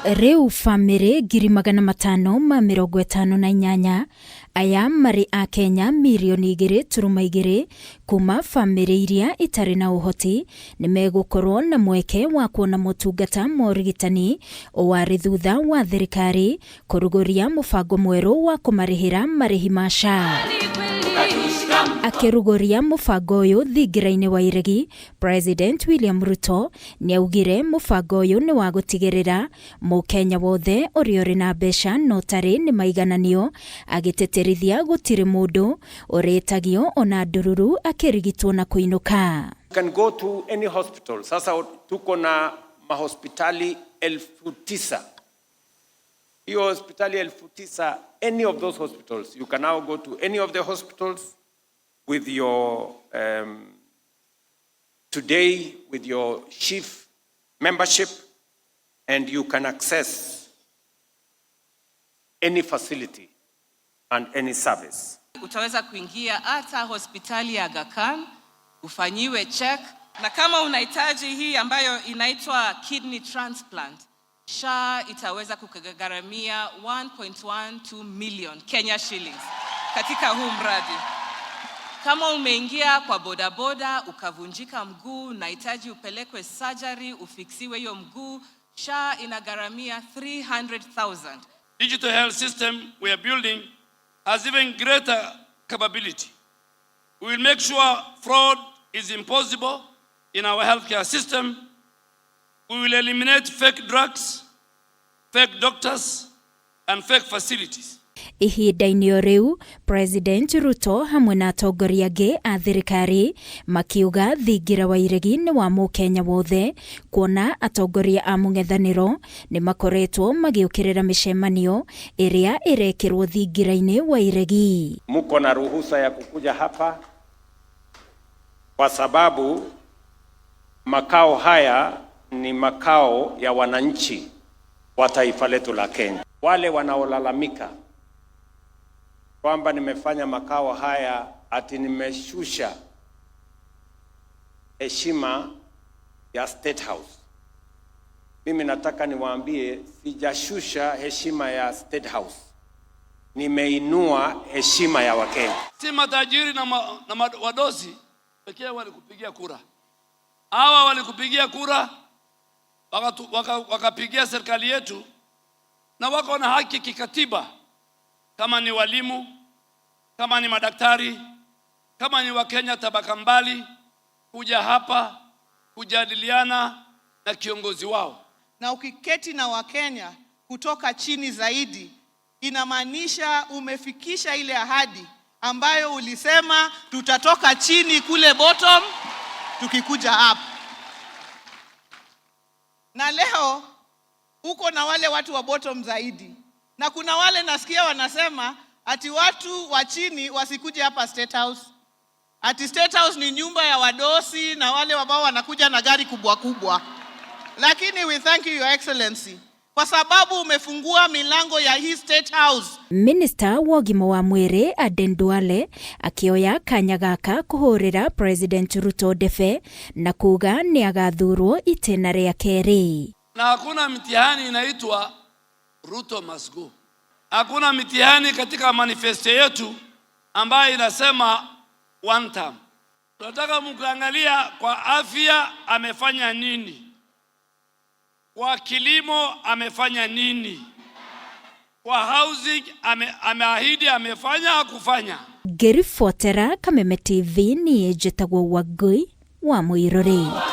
Rĩu bamĩrĩ 558,000 aya marĩ a Kenya mirioni 2.2 kuma bamĩrĩ iria itarĩ na ũhoti nĩ megũkorwo na mweke wa kuona motungata ma ũrigitani warĩ thutha wa thirikari kũrugũria mũbango mwerũ wa kũmarĩhĩra marĩhi ma SHA. Akĩrugũria mũbango ũyũ thingira-inĩ wa Iregi, President William Ruto nĩaugire mũbango ũyũ nĩ wa gũtigĩrĩra Mũkenya wothe ũrĩa ũrĩ na mbeca na ũtarĩ nĩ maigananio, agĩtĩtĩrithia gũtirĩ mũndũ ũrĩtagio ona ndururu akĩrigitwo na kũinũka. You can go to any hospital. Sasa tuko na mahospitali 9,000. Hiyo hospitali 9,000, any of those hospitals, you can now go to any of the hospitals with your today with your SHIF membership, and you can access any facility and any service. Utaweza kuingia hata hospitali ya Aga Khan ufanyiwe check, na kama unahitaji hii ambayo inaitwa kidney transplant, SHA itaweza kukugharamia 1.12 million Kenya shillings katika huu mradi. Kama umeingia kwa bodaboda ukavunjika mguu, unahitaji upelekwe surgery ufiksiwe hiyo mguu, SHA inagharamia 300,000. Digital health system we are building has even greater capability. We will make sure fraud is impossible in our healthcare system. We will eliminate fake drugs, fake doctors, and fake facilities. Ihinda-inĩ o rĩu, President Ruto hamwe na atongoria angĩ a thirikari makiuga thingira wa Iregi nĩ wa mũkenya wothe, kuona atongoria a mũng'ethanĩro nĩ makoretwo magĩũkĩrĩra mĩcemanio ĩrĩa ĩrekĩrwo thingira-inĩ wa Iregi. Muko na ruhusa ya kukuja hapa kwa sababu makao haya ni makao ya wananchi wa taifa letu la Kenya. Wale wanaolalamika kwamba nimefanya makao haya ati nimeshusha heshima ya State House, mimi nataka niwaambie sijashusha heshima ya State House, nimeinua heshima ya Wakenya. Si matajiri na wadosi pekee walikupigia kura. Hawa walikupigia kura wakapigia serikali yetu, na wako na haki kikatiba, kama ni walimu, kama ni madaktari, kama ni Wakenya tabaka mbali, kuja hapa kujadiliana na kiongozi wao. Na ukiketi na Wakenya kutoka chini zaidi, inamaanisha umefikisha ile ahadi ambayo ulisema tutatoka chini kule bottom tukikuja up. Na leo uko na wale watu wa bottom zaidi, na kuna wale nasikia wanasema ati watu wa chini wasikuje hapa State House, ati State House ni nyumba ya wadosi na wale ambao wanakuja na gari kubwa kubwa. Lakini we thank you, Your Excellency, kwa sababu umefungua milango ya hii State House. Minista wa ũgima wa mwĩrĩ Aden Duale akĩoya kanya gaka kũhũrĩra President Ruto ndebe na kuga nĩ agathurwo itĩna rĩa kerĩ. Na hakuna mtihani inaitwa Ruto must go. Hakuna mitihani katika manifesto yetu ambayo inasema one term. Tunataka mkiangalia kwa afya amefanya nini, kwa kilimo amefanya nini, kwa housing ameahidi amefanya hakufanya. Ngĩribotera Kameme TV, niĩ njĩtagwo Wangui wa Mũirũrĩ.